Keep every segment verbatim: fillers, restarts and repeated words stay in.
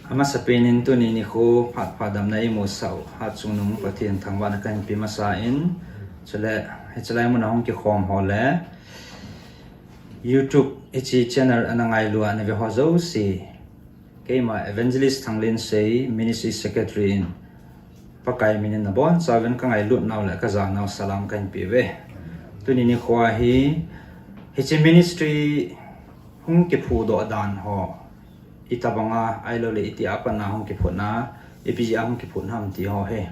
Amasapen in tuni nikho phat pha damna imusah u Hatchungnung Pathen thangvahna kahin pe masa in, chule hiche lai muna hung kikhom ho le YouTube hiche channel ana ngailu a ana ve ho jouse, keima Evangelist Thanglinsei, Ministry Secretary in Pakai min in nabonchauvin kangailut nau le kajanau salam kahin pe uve. Tuni nikho hi hiche ministry hung kiphudoh dan ho, itobanga ahilou le itia pat a hung kiphutna, ipi jeh a hung kiphutna ham ti ho hi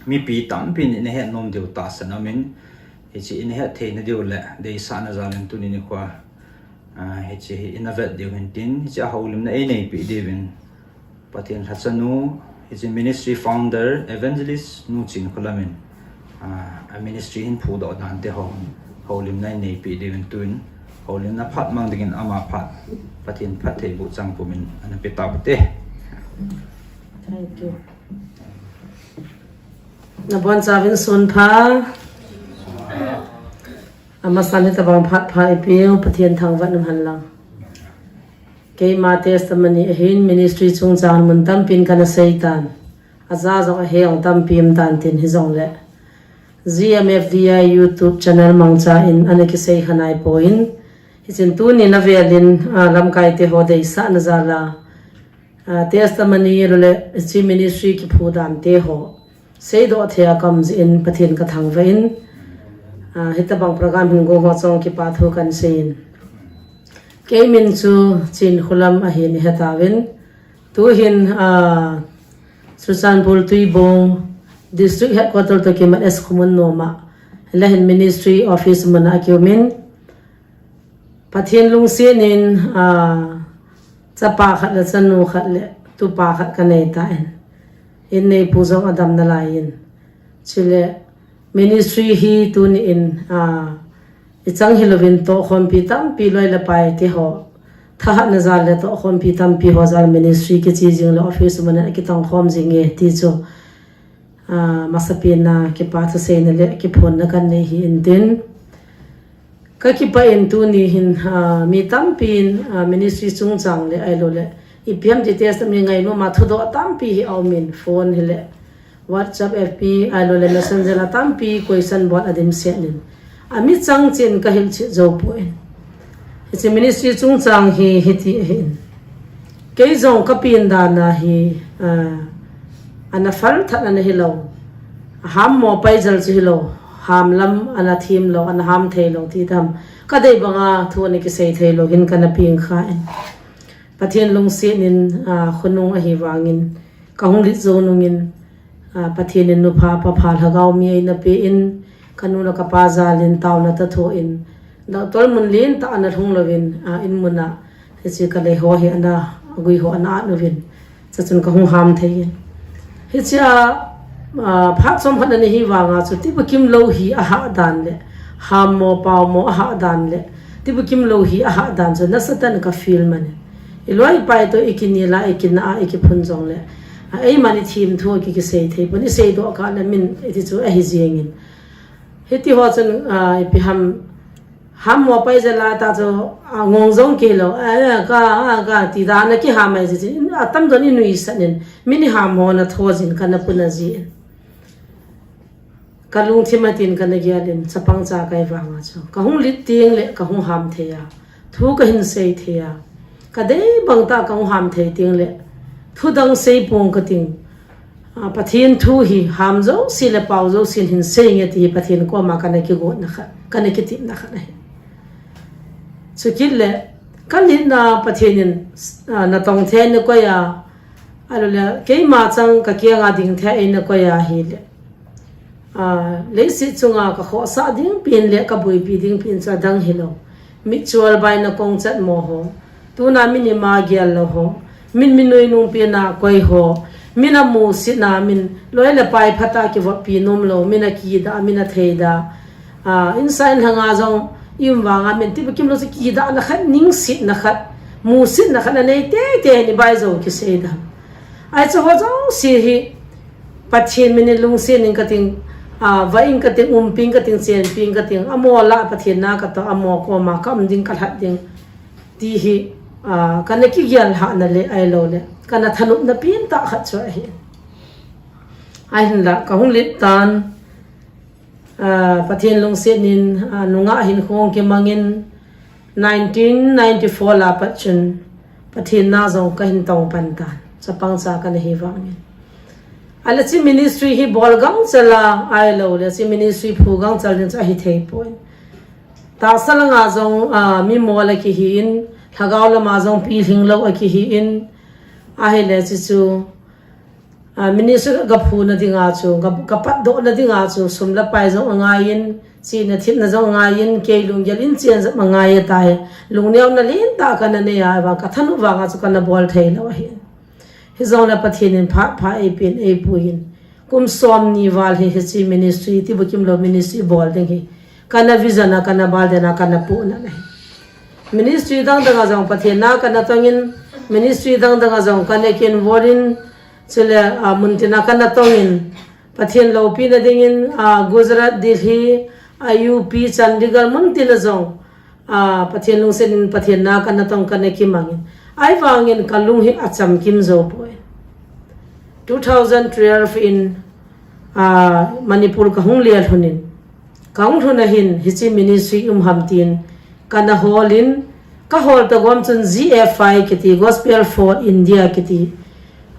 mipi tampin ina het nom diu tahsan aumin, hiche ina het theina diu le deisahna jal in tuni nikho a, ah, hiche hi ina vet diu hin tin, hiche a houlimna einei peh diuvin Pathen lhachanu, hiche ministry founder, Evangelist Nu Chinkholam in, ah, a ministry hin phudoh dan te ho, houlimna einei peh diuvin tun, houlimna phat mang dingin ama phat, Pathen phattheiboh chang pumin ana pe taute. Thank you. Nabonchauvin sunpha. Amasan hitabang phat pha ipiu, Pathen thangvah in umhen lang. Keima testimony ahin ministry chungchang mun tampin kana seitan. Aja jong aheng tampi um tan tin hijongle G M F D I YouTube channel mangcha in ana kisei kha naipon, hichun tuni na velin, ah, lamkai te ho deisahna jal a, ah, testimony le hiche ministry kiphudoh dan te ho seidoh thei a kaum jeh in Pathen kathangvah in, ah, hitabang program hin gong ho chunga kipa thu kahin seiyin. Kei min chu Chinkholam ahin ihetauvin. Tuhin, ah, Churachandpur Tuibong District Headquarter toh kimat S Khomun nom a, hile hin Ministry Office muna kiumin. Pathen lungset in, ah, chapa khat le chanu khat le tupa khat kanei tan. In neipu jong adam nalai in. Chule ministry hi tuni in, ah, ichang hilouvin tohkhompi tampi loi le pai te ho, thahatna jal le tohkhompi tampi ho jal ministry kiche jing le office muna kitongkhom jinge ti chu, ah, masapen a kipa thuseina le kiphonna kahin nei hi intin. Kakipah in tuni hin, ah, mi tampin, ah, ministry chungchang le ahilou le ipi ham ti testimony ngainom a thudoh tampi hi aumin, phone hile WhatsApp, F B, ahilou le Messenger a tampi question bol a dimset in. Ami chang cheh in kahilchet jou poi. Hiche ministry chungchang hi hiti ahin. Kei jong kapen dan a hi, ah, ana phal that ana hilou. Ham mo pai jal chu hilou. Ham lam ana thim lou, ana ham thei lou ti tam. Kadei banga thu ana kisei thei lou hin kana peng kha in. Pathen lungset in, ah, khonung ahi vangin, kahung lit jou nungin, ah, Pathen in nupha, papha, lhagao mi eina pe in, kanu le kapa jal in, taona toh thoh in, doctor mun lentah ana lhung louvin, ah, in muna, hiche kalei ho hi ana, agui ho ana at uvin. Chuchun kahung ham thei in. Hichea, ah, phat chomkhat ana hi vanga chu, tibukim lou hi ahah dan le, ham mo, pao mo ahah dan le, tibukim lou hi ahah dan chu, nasatah in ka feel man in. Iloi ipai toh, ikinel a, ikina a, ikiphun jongle, ah, eiman ithim thu ki, kisei thei pon, iseidoh kah le min, iti chu ahi jeng in. Hiti ho chun, ah, ipi ham, ham mo pai jal a ta chu, ah, ngong jong kei lou, ah, ka, ah, ka, ti dan a kiham mai jeh chun, atamjon inuisat in, min iham ho na tho jin kana puna jin. Kalungthim a tin kana gel in, chapang cha kai vanga chu. Kahung lit teng le, kahung ham thei a. Thu kahin sei thei a. Kadei bang tah kahung ham thei teng le, thu dang sei pong kating. Ah, Pathen thu hi ham jouse le pao jouse in hin seinge ti hi Pathen koma kana kigotna khat, kana kitepna khat ahi. Chukit le, kalitna Pathen in, ah, natong thei eina koi a, ahilou le, keima chang kakeng a ding thei eina koi a hile. Ah, leiset chunga kakhohsah ding pen le kabuipi ding pen chu adang hilou. Mitchol baina kong chat mo ho. Tuna min ima gel lou ho. Min, min nuinung pen a koi ho. Min amusit na min. Loi le pai phat a kivoppi nom lou. Min akidah, min atheidah. Ah, insung lhanga jong ium vanga min. Tibukim lou chu kidahna khat, ningsetna khat. Musitna khat anei teitei ni bai jong kiseidah. Ahi chu ho jouse hi Pathen min in lungset in kating, ah, va in kating, umpi in kating, chenpi in kating, amo lah Pathen na katoh, amo koma kaum ding, kalhat ding. Ti hi, Ah, kana kigel hahna le ahilou le kana thanopna pentah khat chu ahi. Ahinla, kahung len tan, ah, Pathen lungset in, ah, nungah hinkho kimangin nineteen ninety-four lah a pat chun Pathen na jong kahin tong pan tan. Chapang cha kana hi vangin. Ahile hiche ministry hi bol gangchal a ahilou le hiche ministry phu gangchal ding chu ahi thei poi. Tahsa langa jong, ah, mi mol a kihi in, lhagao lama jong pilhing lou a kihi in, ahile hiche chu, ah, ministry ka phuna dinga chu, ka, ka patdohna dinga chu, sum le pai jong angai in, chihna thepna jong angai in, kei lunggel in chen jong angai ahitai. Lungneona lentah kana nei a, ahivang ka thanop vanga chu kana bol thei lou ahi. Hijongle Pathen in phat pha eipen, eipuiyin. Kum somni val hi hiche ministry, Tibukimlou ministry bol ding hi kana vision a, kana balden a, kana pohna ahi. Ministry dang dang a jong Pathen na kana tongin, ministry dang dang a jong kana ki involve in, chule, ah, muntin a kana tongin, Pathen loupina dingin, ah, Gujarat, Delhi, ah, U P, Chandigarh, muntin a jong, ah, Pathen lungset in Pathen na kana tong kana kimangin. Ahivangin ka lung hi achamkim jou poi. Two thousand twelve in, ah, Manipur kahung lelhun in. Kahung lhun a hin, hiche ministry um ham tin, kana hol in, ka hol tagom chun G F I kiti, Gospel for India kiti,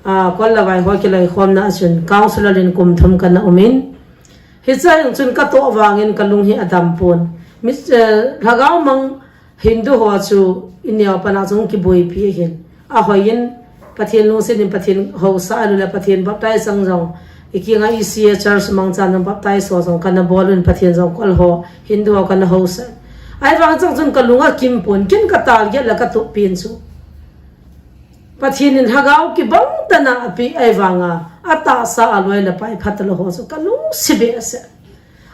ah, kol le vai ho kiloikhomna a chun, councillor in kum thum kana um in, hiche a chun ka toh vangin ka lung hi adam pon. Mi, eh, lhagao mang Hindu ho chu i neo pan a chu hung kiboipi ahin. Ahoiyin Pathen lungset in Pathen haosa a, ahilou le Pathen baptize chang jong, i kinga E C A church mangchan jong baptize ho jong kana bol un Pathen jong kol ho, Hindu ho kana haosa. Ahivang chang chun ka lung akim pon, ken ka target le ka tup pen chu Pathen in lhagao kibang tah a apeh ahivanga, atahsa a loi le pai phatah lou ho chu ka lungset behseh.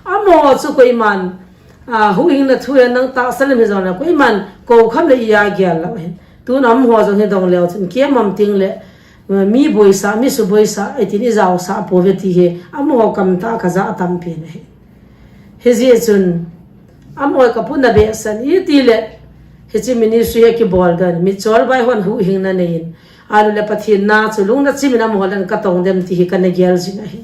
Amaho chu koiman, ah, huhhingna thu hi nang tahsa lam hijongle, koiman kou kham le i a gel lou ahin. Tun amaho jong hi dong leu chun, kei mam ting le, mi boisa, mi suboisa, eitin i jaosah pouve ti hi, amaho kam tah a ka ja atam pen ahi. Hijeh chun, amaho ka puna behseh in, itile, hiche ministry hi kibol dan, mi cholbai hon huhhingna nei in, ahilou le Pathen na chu lungna chim in amaho lang ka tong dem ti hi kana gel jing ahi.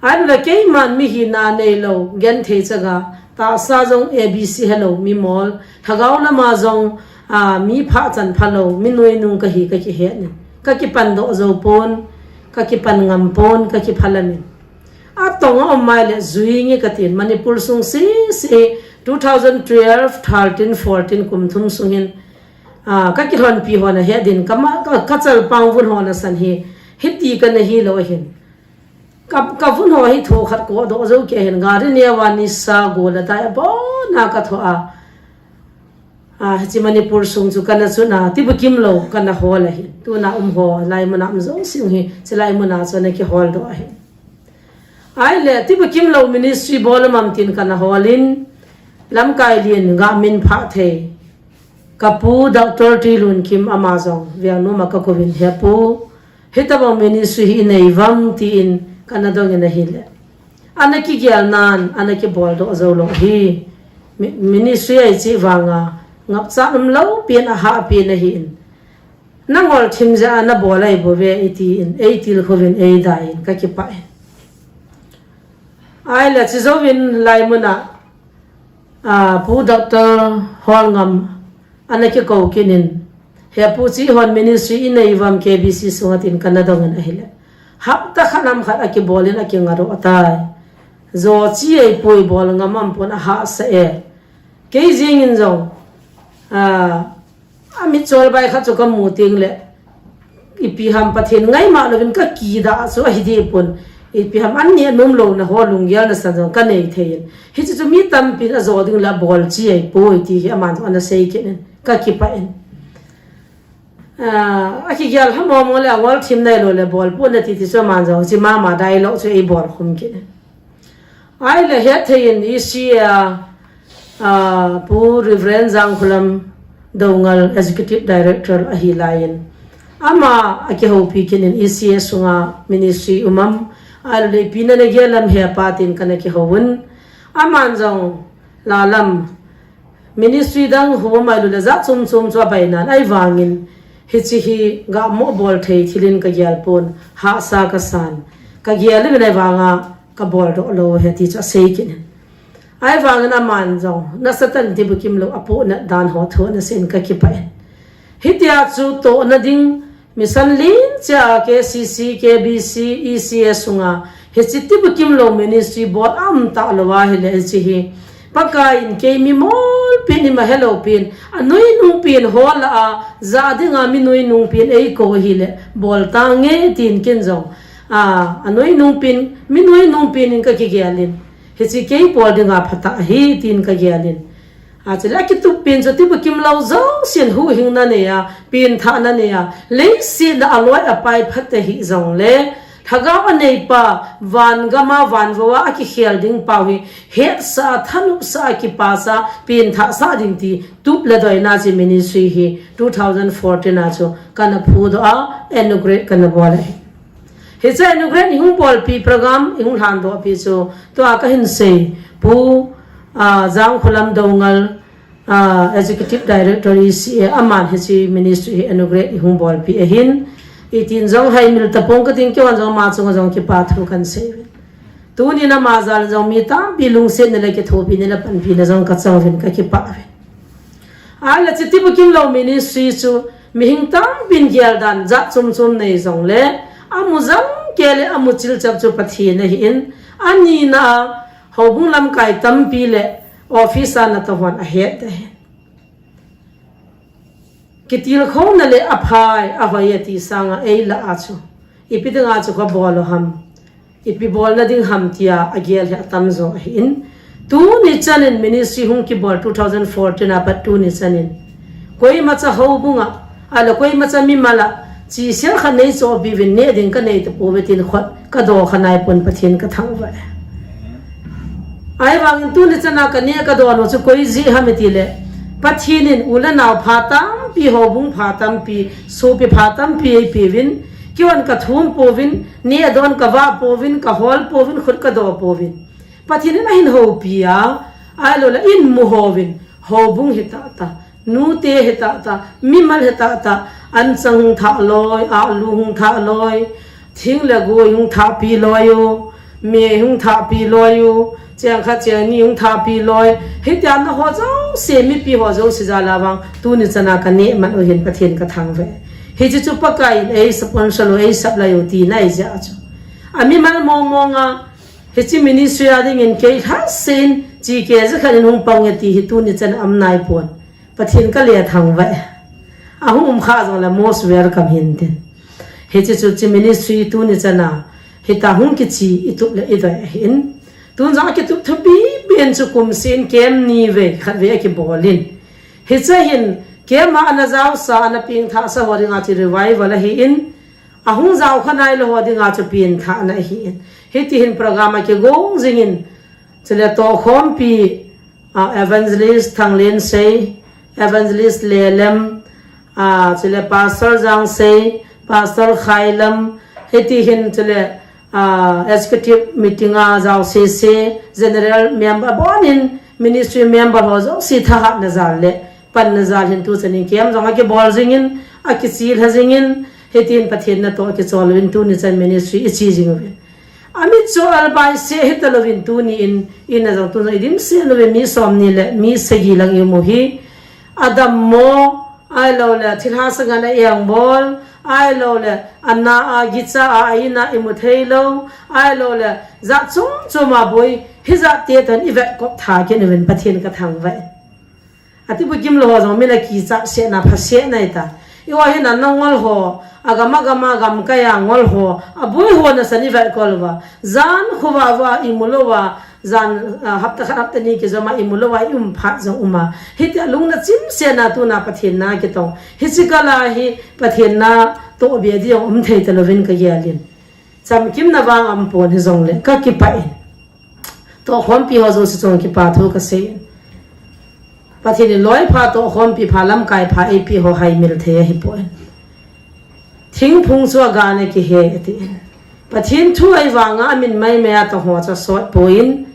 Ahilou le keiman mi hina neilou, genthei chaga, tahsa jong A B C helou, mi mol, lhagao lama jong, ah, mi phah chan phalou, mi nuinung kahi ka kihet in. Ka kipan doh jou pon, ka kipan ngam pon, ka kiphalam in. Atong a um mai le jui nge ka tin, Manipur sung sese, two thousand twelve, thirteen, fourteen kum thum sung hin, ah, ka kilhonpi hon ahet din, ka ma, ka, ka chalpang vun hon asan hi, hiti kana hilou ahin. Ka, ka vun ho hi thokhat kodoh jou kei hin, gari neo a nisa gol a dai abon a ka tho a. Ah, hiche Manipur sung chu kana chun a, Tibukimlou kana hol ahin. Tuna um ho, hilai mun a um jouse hi, chulai mun a chu ana kihol doh ahin. Ahile, Tibukimlou ministry bol a mam tin kana hol in, lamkai lien ga min phah thei. Ka pu Doctor T Lunkim ama jong, Vengnom a ka kouvin, he pu, hitobang ministry hi i nei uvam tin kana dong in ahile. Ana kigel nan, ana kibol doh jou lou hi. Mi-, ministry a i chih vanga, ngapcha umlou pen ahah pen ahin. Na ngol thim jeh a na bol ahi bouve i tin, ei tilkhou vin ei dai in, ka kipah in. Ahile, chi jouvin hilai mun a, ah, Pu Doctor Holngam, ana kikou kit in, he pu chi hon ministry i nei uvam K B C sunga tin kana dong in ahile. Hapta khat nam khat a kibol in a kinga doh tai. Jo chi ei poi bol ngam am pon ahahsa e. Kei jeng in jong, ah, a mitchol bai khat chu ka mu teng le. Ipi ham Pathen ngaima louvin ka kidah chu ahi deh pon. Ipi ham an neh nom louna ho lunggel na san jong ka nei thei in. Hiche chu mi tampin a jo ding le a bol chi ahi poi ti hi aman jong ana sei kit in ka kipah in. Ah, a kigel ha mong mong le a ngol thim nailou le bol pon na ti ti chu aman jong chi mama dai lou chu ei bol khum kit in. Ahile hetthei in E C A, ah, Pu Reverend Jangkholam Doungel Executive Director ahi laiyin. Ama akihoupi kit in E C A sunga ministry um am, ahile ipi nana gel am he pa tin kana kihouvin. Aman jong lalam ministry dang hou mai lou le jat chom chom chu abai nan ahivangin hiche hi gamo bol thei thil in kagel pon, hahsa kasan, kagel le ahivanga kabol doh lou ahi ti chu asei kit in. Ahivangin aman jong nasatah in tibukim lou apohnat dan ho thu ana seiyin kakipah in. Hitia chu tohna ding mission lenchia K C C, K B C, E C A sunga hiche tibukim lou ministry bol aum talou ahile hiche hi Pakaiyin kei mimolpi in ima helou pi in, anoinung pi in hola a, ja dinga mi noinung pi in eikou ahile bol tange tin kin jong. A, anoinung pi in, mi noinung pi in kakigel in. Hiche kei bol dinga phatah ahi tin kagel in. Achule akitup pen chu tibukim lou jousen huhhingna neiya, penthahna neiya, leiset a aloi apai phat ahi jongle, lhagao aneipa, van gama, van vou a akikhel ding pau hi, hetsah, thanopsah, kipasah, penthahsah ding ti tup le doina chu ministry hi two thousand fourteen a chu kana phudoh a, inaugurate kana bol ahi. Hiche inaugurate ihung bolpi program ihung lhandohpi chu tua kahin sei, Pu, ah, Jangkholam Doungel, ah, Executive Director E C A, aman hiche ministry hi inaugurate ihung bolpi ahin. Itin jong haimil tapong kating, keiman jong ama chunga jong kipa thu kahin sei uvin. Tunin ama jal jong mi tampi lungsetna le kithopina le panpina jong kachang uvin, kakipah uvin. Ahile hiche tibukim lou ministry chu mihing tampin geldan jat chom chom nei jongle, amu jangkei le amu chilchap chu Pathen ahin, anina a houbung lamkai tampi le office a natoh hon ahet ahi. Kitilkhouna le aphai, ahoi ati sanga eilah a chu ipi dinga chu kabol u ham, ipi bolna ding ham tia agel hi atam jo ahin. Tuni chanin ministry hung kibol two thousand fourteen a pat tuni chanin koimacha houbunga, ahile koimacha mimala, chisel khat neichohpi uvin, neh ding kanei tapouve tin khut kado kha naipon, Pathen kathangvah e. Ahivangin tuni chana kaneh kadon u chu koi jeh ham itile, Pathen in u le nao pha tampi, houbung pha tampi, sopi pha tampi eipeuvin, keiman kathum pouvin, neh don kavah pouvin, kahol pouvin, khut kado pouvin. Pathen in ahin houpi a, ahilouleh in muho uvin, houbung hi tahtah, nute hi tahtah, mimal hi tahtah, anchang hung thah loi, alu hung thah loi, thing le gui hung thahpi loi u, me hung thahpi loi u, cheng khat cheng ni hung thahpi loi, hitia na ho jouse, mipi ho jouse jal a vang, tuni chana kaneh man u hin Pathen kathangvah e. Hiche chu Pakai in ei sponsor u, ei supply u tina ahijeh a chu. Amimal mong mong a, hiche ministry a dingin kei lhasen, chi kei jeh khat in hung pang e ti hi tuni chana um naipon. Pathen kale thangvah e. Ahung um kha jongle most welcome hintin. Hiche chu hiche ministry tuni chana hitia hung kichi itup le idoi ahin. Tun jong akitup thupi pen chu kum sen camp ni vei khatvei akibol in. Hiche hin camp a ana jaosa, ana pengthahsa ho dinga chu revival ahin. Ahung jao kha nailou ho dinga chu pengthahna ahin. Hiti hin program akigong jingin. Chule tohkhompi, ah, Evangelist Thanglensei, Evangelist Lelem, ah, chule Pastor Jangsei, Pastor Khailam, hiti hin chule, ah, executive meeting a jaosese, general member abonin, ministry member ho jouse thahatna jal le panna jal hin tu chanin camp jong akibol jingin, akichilha jingin, hitin Pathen natoh kichol uvin tuni chan ministry ichi jing uvin. Amitcho albai seh hitalouvin tuni in, ina jong tun jong idimset uvin mi somni le mi sagi lang imu hi. Adammo, ahilouleh thilha sangan a engbol, ahilouleh ana a gicha a, a ina imu theilou, ahilouleh jat chom chom a boi, hijat te toh ivetkop tha kit uvin Pathen kathangvah e. Atibukim lou ho jong min akichah sehna, pha sehna ita. Iho hin ana ngol ho, agam agam a gamkai a ngol ho, aboi ho nasan ivetkol uva. Jan khovah uva imu louva, jan, ah, hapta khat hapta ni kijom a imu louva, ium phat jong uma. Hitia lungna chimsetna tuna Pathen na kitong. Hiche kal a hi Pathen natoh be ding jong um thei talouvin kagel in. Chamkimna vang aumpon hijongle kakipah in. Tohkhompi ho jouse chunga kipa thu kasei in. Pathen in loipha, tohkhompi pha, lamkai pha eipeh ho haimil thei ahipoi. Thingphung chu agan a kihe ati in. Pathen thu ahivanga amin maimai a tong ho chu asot poi in.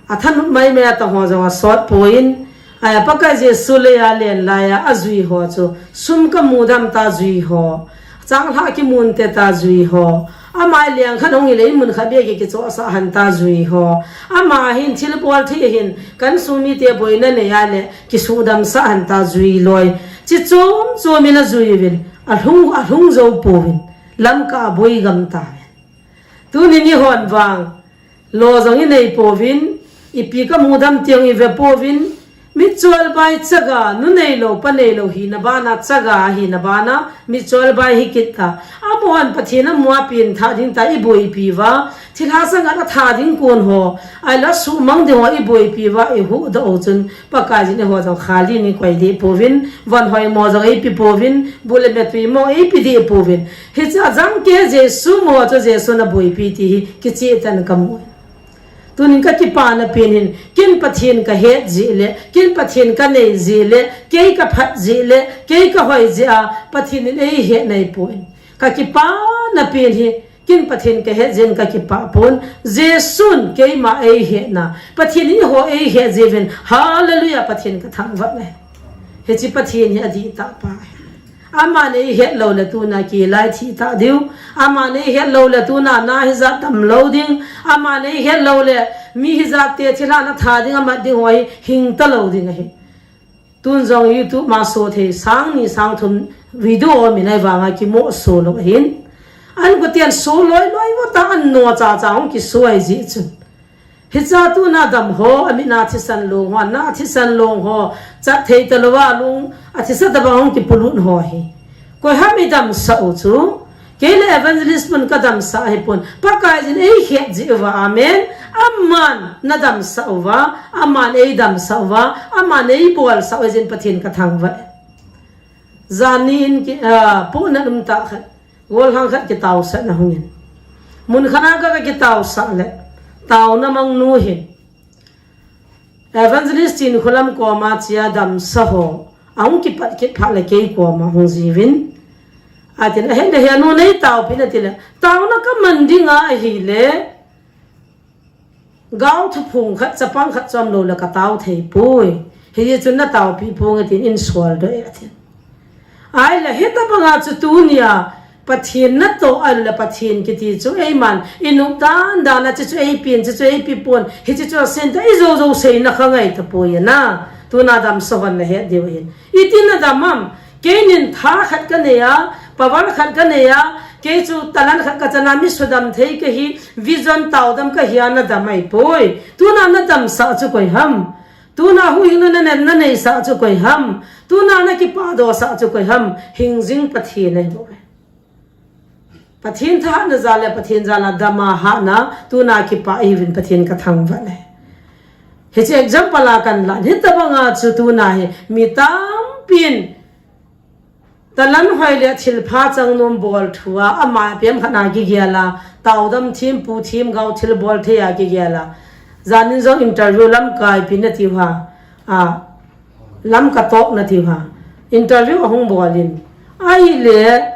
Athanop maimai a tong ho jong asot poi in. Aya Pakai Jesu leiya len laiya ajui ho chu, sum kamudam ta jui ho, changlhah kimun te ta jui ho, amai leng khat hung hileh mun khat beh kikichohsah han ta jui ho, ama hin thilbol thei hin kan sumite boina neiya le kisudamsah han ta jui loi, chi chom chom in ajui uvin, alhung, alhung jou pouvin, Lamka aboi gam tauvin. Tunin eihon vang, lo jong inei pouvin, ipi kamudam ti jong ive pouvin, mitchol bai chaga, nu neilou, pa neilou hina bana, chaga hina bana, mitchol bai hi kit ta. Amahon Pathen amu a pengthah ding ta, iboipi uva, thilha sangat atha ding kon ho, ahilou suhmang ding ho iboipi uva, ihuhdoh u chun, Pakaiyin eiho jong khali in eikoi deh pouvin, von hoimo jong eipe pouvin, bu le me tui mo eipe deh pouvin. Hiche ajang kei Jesu mo chu Jesun aboipi ti hi kicheh tah in kamu. Tunin kakipana pen hin, ken Pathen kahet jeh le, ken Pathen kanei jeh le, kei kaphat jeh le, kei kahoi jeh a, Pathen in eihet naipon. Kakipana pen hi, ken Pathen kahet jeh in kakipah pon, Jesun keima eihetna, Pathen in eiho eihet jeh uvin, hallelujah, Pathen kathangvah e. Hiche Pathen hi adihtah pa ahi. Aman eihet lou le tuna kilai thi ta diu. Aman eihet lou le tuna na hijat damlou ding. Aman eihet lou le mi hijat te thilha na tha ding, amat ding ho hi hing talou ding ahi. Tun jong YouTube ma so thei sang ni sang thum video um in ahivanga kimoh so lou ahin. An koten so loi loi vo ta, an no cha cha hung kiso ahi jeh chun. Hicha tuna dam ho, amit na thisan long ho, ana thisan long ho, chat thei talou a lung athisa tabang hung kipolut ho hi. Koi ham eidamsah u chu? Kei le evangelist pun kadamsah ahipon. Pakaiyin eihet jeh uva, amen. Aman nadamsah uva, aman eidamsah uva, aman eibolsah u jeh in Pathen kathangvah e. Jan ni in ki, ah, pohna um tah khat. Gollhang khat kitaosahna hungin. Mun khat a ka, kakitaosah le, taona mangnu hin Evangelist Chinkholam koma chea damsa ho ahung kipat kit phat le kei koma hung jiuvin. Atin, ahet le, he nu nei taopi in atile, taona kaman dinga ahile, gao thuphung khat, chapang khat chom lou le katao thei poi. Hijeh chun nataopi ponge tin eihin soldoh e atin. Ahile, hitabanga chu tunia Pathen natoh ahile Pathen kiti chu eiman inop dan dan a, hiche chu eipen, hiche chu eipeh pon, hiche chu asen ta, ijou jou seina kha ngai tapoi ana. Tuna damsa hon nahet diu ahin. Iti nadam am? Keinin tha khat kanei a, power khat kanei a, kei chu talent khat kachana, mi sudam thei kahi, vision taodam kahi a nadam ahipoi. Tuna nadamsah chu koi ham? Tuna huhhingna nanei, naneisah chu koi ham? Tuna nakipah dohsah chu koi ham? Hingjing Pathen ahi bou. Pathen thahatna jal le Pathen jal a dam a hatna, tuna kipah ihiuvin Pathen kathangvah e. Hiche example a kanlah, hitabanga chu tuna hi mi tampin talent hoi le thilpha changnom bol thua, ama pem khat na kigel a, taodam thim, pu thim, gao thil bol thei a kigel a. Janin jong interview lamkai pi nati uva. A, Lamka toh nati uva. Interview ahung bol in. Ahile,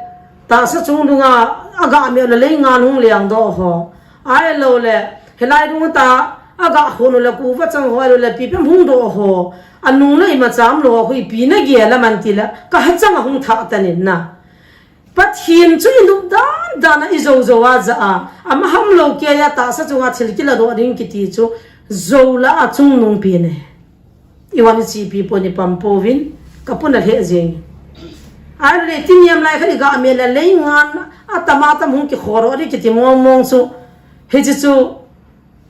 tahsa chung dunga, aga meh le leingan hung lengdoh ho. Ahilou le, hilai dunga ta, aga khonu le kuva chang ho, ahilou le pipem hung doh ho. Anung le imacha umlou ho, ipi nagel am anti le, kahachang ahung thah tan in na. Pathen chu inop dan dan a ijou jou a ja a, amaham lou keiya tahsa chunga thil kiladoh ding kiti chu, jou lah a chungnung pen e. Ivan ichipi pon ipam pouvin, kapuna lheh jeng. Ahile tiniam lai khat iga meh le leingan, atam atam hung kikhodoh ding kiti mong mong chu, hiche chu,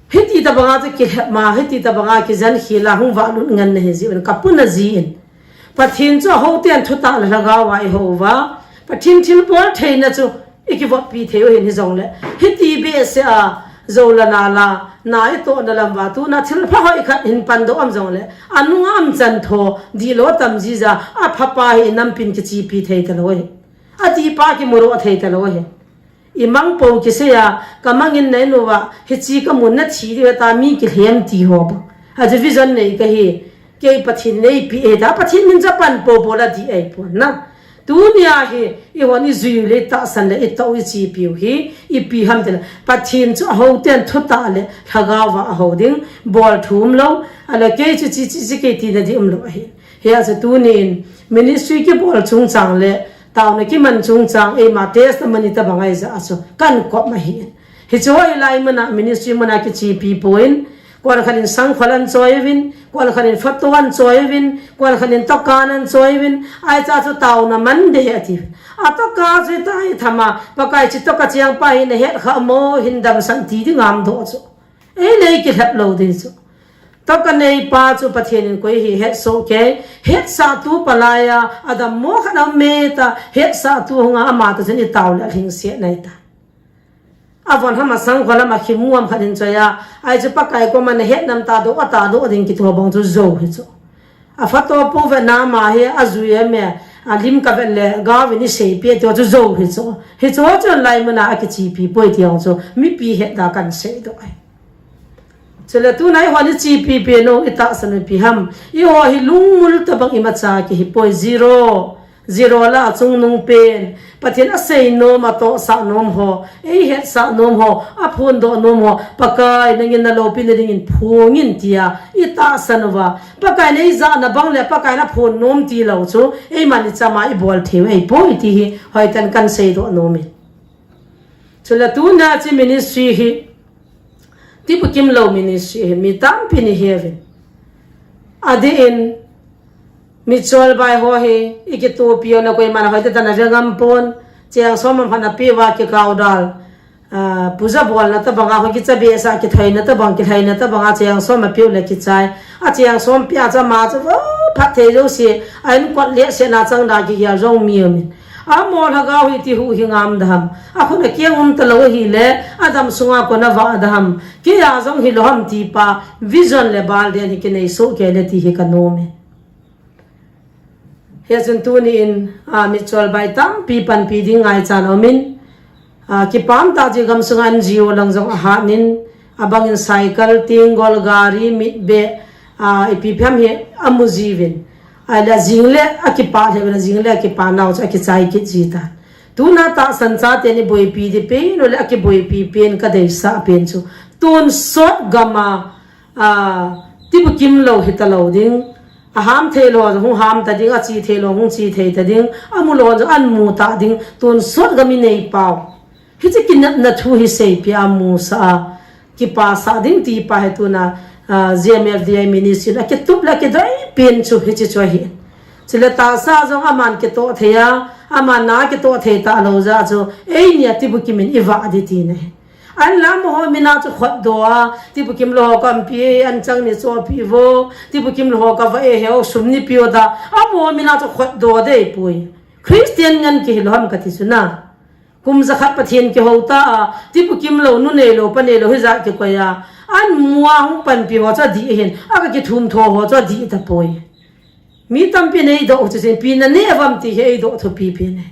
hiti tabanga chu kilhep ma, hiti tabanga kijen khel a hung valut ngen nahi jeh un kapuna jin. Pathen chu ahouten thutah le lhagao a ihou uva, Pathen thilbol theina chu ikivoppi thei u ahin hijongle. Hiti behseh a, jou le nal a, na itohna lam uva, tuna thilpha hoi khat hin pandoh um jongle, anunga umchan tho, dihlou tam jija, aphapa hi inampin kichipi thei talou ahi. Adihpa kimudoh thei talou ahi. Imang pou kisei a, kamang in na in uva, hiche kamun nathi diu ahitai mi kilhem ti ho bang. Achu vision nei kahi, kei Pathen in eipeh ahitai, Pathen min chu apan popo la dih ahipon na. Tunia hi, i hon i jui le tahsan le i tao i chipiu hi, ipi ham tile, Pathen chu a ho ten thutah le lhagao va a ho ding, bol thum lo, a le kei chu chi chi chi kei tina di um lo ahi. Hia chu tunin, ministry kibol chungchang le, taona kiman chungchang, eima testimony tabang ahi ja chu, kan kop ahi. Hichu hoilai muna, ministry muna kichipi poi, Kuan khat in sangkhol an choi uvin, kuan khat in photo an choi uvin, kuan khat in tokan an choi uvin, ai cha chu taona man de ati. A toka chu tai thama, Pakai chi toka chiang pa hi na het kha mo hin damsan ti ding am do chu. Ei le kilhep lo ding chu. Toka nei pa chu Pathen in koi hi het so ke, het sa tu palaya, adam mo khat am me ta, het sa tu hunga ama ta chun i tao le hing se nai ta. A von hama sangkhol ama khimuam khat in choi a, ai chu Pakai koma na het nam ta do, a ta do ding kiti ho bang chu zo hi chu. A photo po ve nama hi a zui e me, a lim ka vet le, ga ve ni sei pe ti ho chu zo hi chu. Hi chu chu lai muna a kichipi poi ti ho chu, mipi het da kan sei do ai. Chule tunai hon i chipi pe no, i tahsan ipi ham. I ho hi lungmul tabang imacha kihi poi zero. Zero la a chungnung pen, Pathen a sei nom, a tohsah nom ho, ei hetsah nom ho, a phondoh nom ho, Pakai nangin na lopi na dingin phongin tia, i tahsan uva. Pakai nei jahna bang le, Pakai na phon nom ti lo chu, ei man i chama i bol thei u, ei poi ti hi, hoiten kan seidoh nom in. Chule tuna chi ministry hi, Tibukim lo ministry hi, mi tampi ni he uvin. Adeh in, Mitchol bai ho hi, i kitupi u na koiman hoitah tah na ve ngam pon, cheng som am hana pi uva kikau dal. Ah, puja bolna tabanga ho kicha behseh a kithoina tabang, kilhaina tabanga cheng som a piu le kichai. A cheng som pia cha ma cha vo phat thei jouse, a in kot le se na chang da kigel jong mi um in. Amaho lhagao hi ti hu hi ngam da ham. A khut a kiang um ta lo hi le, a dam sunga kona va da ham. Kei a jong hi lo ham ti pa, vision le bal den hi kinei soh kei le ti hi ka nom e. Hia chun tuni in, a, Mitchol bai tampi panpi ding ngaichan um in, a, kipah tah jeh gam sunga N G O lang jong a hat in, a bang in cycle, tenggol, gari, mitbeh, a, ipi ipi ham hi a mu jiuvin. Ahile jing le a kipah le, jing le a kipah nau chu a kichai kit ji tan. Tuna tahsan chaten i boipi di pen, le a kiboipi pen ka deisah pen chu. Tonsot gam a, a, tibukim lo hita lo ding. A ham thei lo hung ham ta ding, a chi thei lo hung chi thei ta ding. A mu lo chu a mu ta ding. Tonsot gam i nei pau. Hiche kinepna thu hi seipeh a musah a, kipasah ding ti pa hi tuna, a, G M F D I ministry a kitup le kidei pen chu hiche chu ahi. Chule tahsa jong aman kitoh thei a, aman na kitoh thei ta lo jeh chu, eini a tibukim in i vah di tina ahi. Ahinla amaho min a chu khotdoh a, tibukim lo ho kampi, an chang ni chohpeh vo, tibukim lo ho ka vah e, heu sum ni peh o ta, amaho min a chu khotdoh dei poi. Christian ngen kihi lo ham kati chu na. Kum jakhat Pathen kihou ta a, tibukim lo, nu nei lo, pa nei lo, hijat kikoi a. An mu a hung panpi ho chu adih ahin, a ka kithum tho ho chu adih tapoi. Mi tampi in eidoh u chu sin, ipi na neh uvam ti hi eidoh thupi pen e.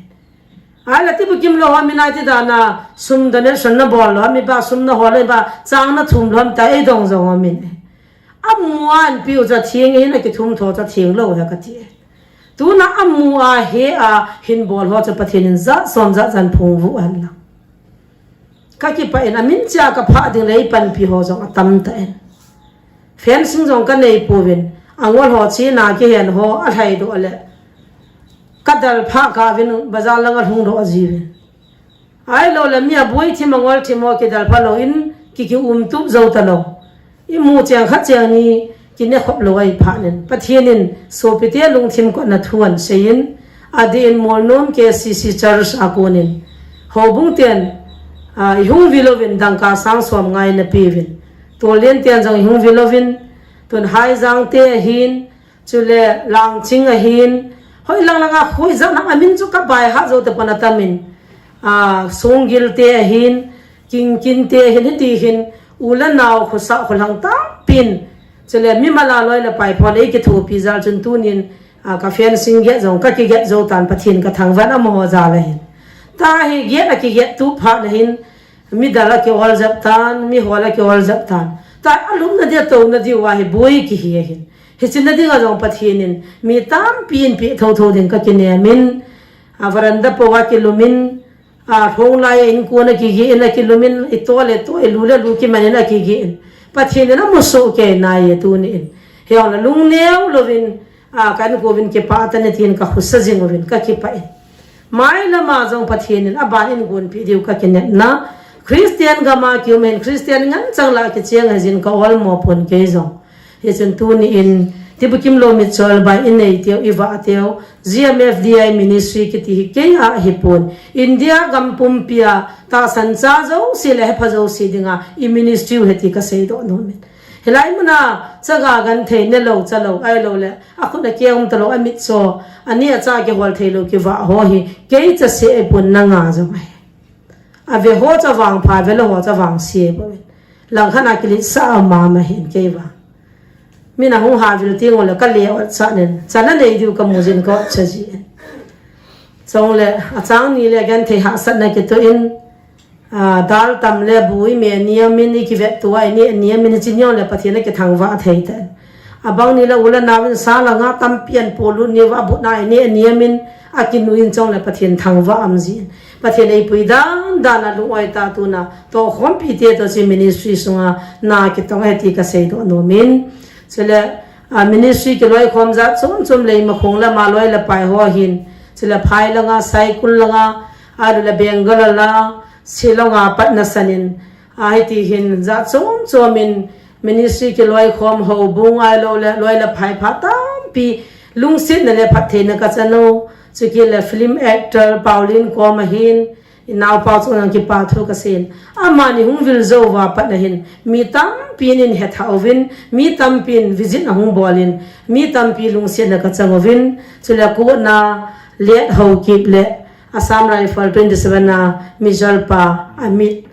Ahile tibukim lo ho min a ti dan a, sum donation na bol lo, mi ba sum na hol lo, ba chang na thum lo, ta eidong jong um in e. A mu a an piu chu atheng in, a kithum tho chu atheng lo he kati e. Tuna a mu a he a hin bol ho chu Pathen in jat som jat jan phung vu hen lang. Ka kipah in a min chia ka phah ding le ei panpi ho jong atam ta in. Fencing jong ka nei pouvin, a ngol ho chena kihen ho a lhai doh le. Ka dal phah kah uvin bazar lang a lhung doh jiuvin. Ahilou le mi a boi thim a ngol thim ho kidal phah lou in, ki, ki um tup jou ta lou. I mu cheng khat cheng ni kine khop lou ahi phat in. Pathen in sopite lungthim kotna thu ahin sei in, adeh in Molnom K C C Church a kon in. Houbung ten, a, i hung vi louvin dangka sang som nga in na pe uvin. Tolden ten jong i hung vi louvin, tun Haijang te ahin, Chule Langching ahin, hoi lang lang a hoi jat lang a min chu ka bai ha jou te pon atam in, a, Songgil te ahin, Kingkin te ahin, hiti hin, u le nao khosah kholhang tampin, chule mimal a loi le pai pho le i kithopi jal chun tunin, a, ka fencing get jong, ka kiget jou tan Pathen ka thangvah in amaho jal ahin. Tahi get a kiget tup phat le hin, midal a ki ol jep tan, mihol a ki ol jep tan. Tahi a lupna dia touna diu ahi boi kihi ahin. Hiche na dinga jong Pathen in mi tampi in peh thotho ding ka kinem in, a veranda po a kilumin, a thong lai in kon a kigin a kilumin, i to le to, i lu le lu kimanin a kigin. Pathen in amusoh kei nai e tuni in. Hijongle lungneo louvin, a ka inkouvin kipah tane tin ka husa jing uvin ka kipah in. Mailama jong Pathen in aban in gonpi diu ka kinepna. Christian gam a kium in Christian ngen chang la kicheng hijin ka olmo pon kei jong. Hichun tuni in, tibukim lou mitchol bai i nei teu, i vah teu, G M F D I ministry kiti hi kei a hipon. India gam pumpia tahsan cha jouse le hepha jouse dinga i ministry u ahi ti ka seidoh nom in. Hilai muna chaga genthei nelou, chalou, ahilouleh akhut a keu um talou, amitcho, ani acha kihol theilou kivah ho hi kei chase ahipon, nanga jong ahi. Ave ho chu avangpha, ave lou ho chu avangse bou in. Langkhat a kiletsah a um mama hin kei vang. Min ahung havil teng uleh ka le ot sah nen. Chana nei diu ka mu jin ka ot sah jin. Chule achang ni le genthei hahsatna kitoh in, a, dal tam le bu i me niam in i kivet tua i ne niam in i chin jong le Pathen a kithangvah thei tan. Abang ni le u le nao in sa langa tampi an polut ni va bu na i ne niam in a kinu in chule Pathen thangvah um jin. Pathen eipui dan dan a lung-oi ta tuna, tohkhompi te toh chu ministry sunga na kitong ahi ti ka seidoh nom in. Chule, a, ministry kiloikhom jat chom chom le ima khong lama loi le pai ho hin. Chule phai langa, Saikul langa, ahilouleh Bangalore la, Shillong a pat nasan in. A, hiti hin jat chom chom in ministry kiloikhom, houbung ahilouleh, loi le phai pha tampi lungsetna le phattheina ka chan u. Chukit le film actor Pauline kom a hin, i naopa chunga kipa thu ka seiyin. Amani hung vil jou uva pat na hin, mi tampi in hethah uvin, mi tampi in visit ahung bol in, mi tampi lungsetna ka chang uvin, chule kona Let Haokip le Assam Rifle twenty seven a Major pa amit,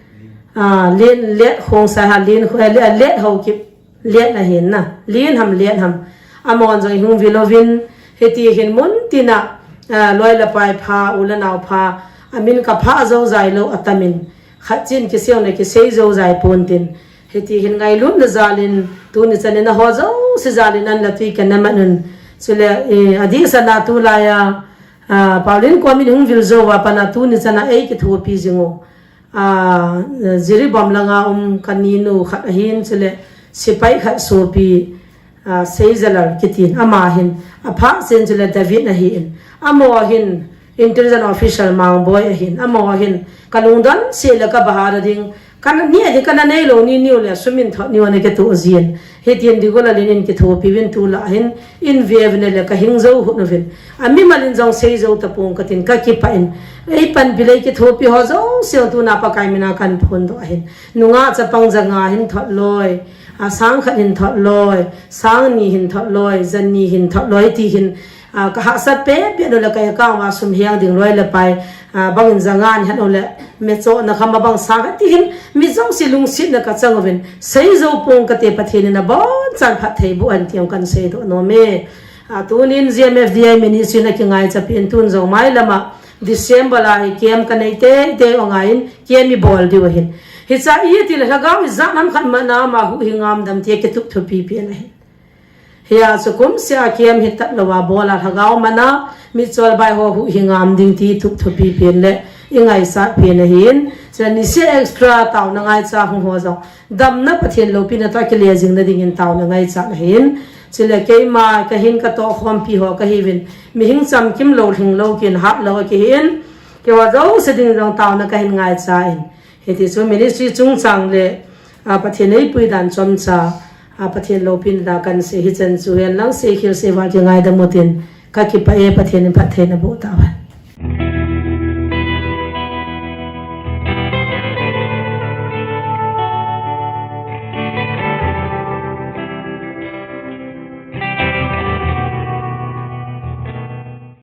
a, Len, Let Khongsai ha, Len Kho-, eh, Le-, Let Haokip, Let ahin na. Len ham, Let ham. Amahon jong i hung vil uvin, hiti hin mun tina, a, loi le pai pha, u le nao pha, amin ka pha jou jai lou atam in. Khat chin kisei na kisei jou jai pon tin. Hiti hin ngailutna jal in, tuni chan in a ho jouse jal in an la tui ka na man un. Chule, eh, adeh sanga tulai a, a, Pauline kom in hung vil jou uva pat na tuni chan a ei kithopi jing u. A, Jiribam langa um ka ninu khat ahin, chule sepai khat sopi, a, Seijalal kitin, ama hin, apha sen chule David ahin, amaho hin intelligence officer Mangboi ahin, amaho hin ka lungdon seh le ka bahar a ding, ka na, ni a ding ka na nei lou ni, niu le sum in thot niu ana kitoh jin. Hitin Digolal in kithopi uvin tulai hin, in ve uvin le ka hing jou hut uvin. Amimal in jong sei jou tapong ka tin ka kipah in. Ei panpi le kithopi ho jouse tuna Pakai mina kan phondoh ahin. Nungah chapang ja nga hin thot loi. A, sang khat hin thot loi. Sang ni hin thot loi. Ja ni hin thot loi ti hin. A, ka hahsat pe pe no le ka account a sum hiang ding loi le pai. A, bang in ja nga ni hat no le. Me cho na kham a bang sang khat ti hin. Mi jouse lungsetna ka chang uvin. Sei jou pong ka te Pathen in abonchan phatthei boh hen ti jong kan seidoh nom e. A, tunin G M F D I ministry na kingaicha pen tun jong mailama December a hi camp ka nei teitei u angaiyin camp i bol diu ahin. Hiche a i ti le lhagao ijat ham khat mana ama huhhing a um dem ti a kitup thupi pen ahin. Hia chu kumseh a camp hi tat lou a bol a lhagao mana mitchol bai ho huhhing a um ding ti tup thupi pen le i ngaisah pen ahin. Chule niseh extra taona ngaicha hung ho jong damna Pathen loupina toh kile jing na dingin taona ngaicha ahin. Chule keima ka hin ka tohkhompi ho ka hiuvin. Mihing chamkim lou lhing lou kin hat lou a kihin. Keiho jouse ding jong taona ka hin ngaicha in. Hiti chu ministry chungchang le, a, Pathen eipui dan chomcha, a, Pathen loupina kan sei hichan chu hen lang seikhel seival ti ngaidam utin. Ka kipah e Pathen in phatthei na boh tauhen.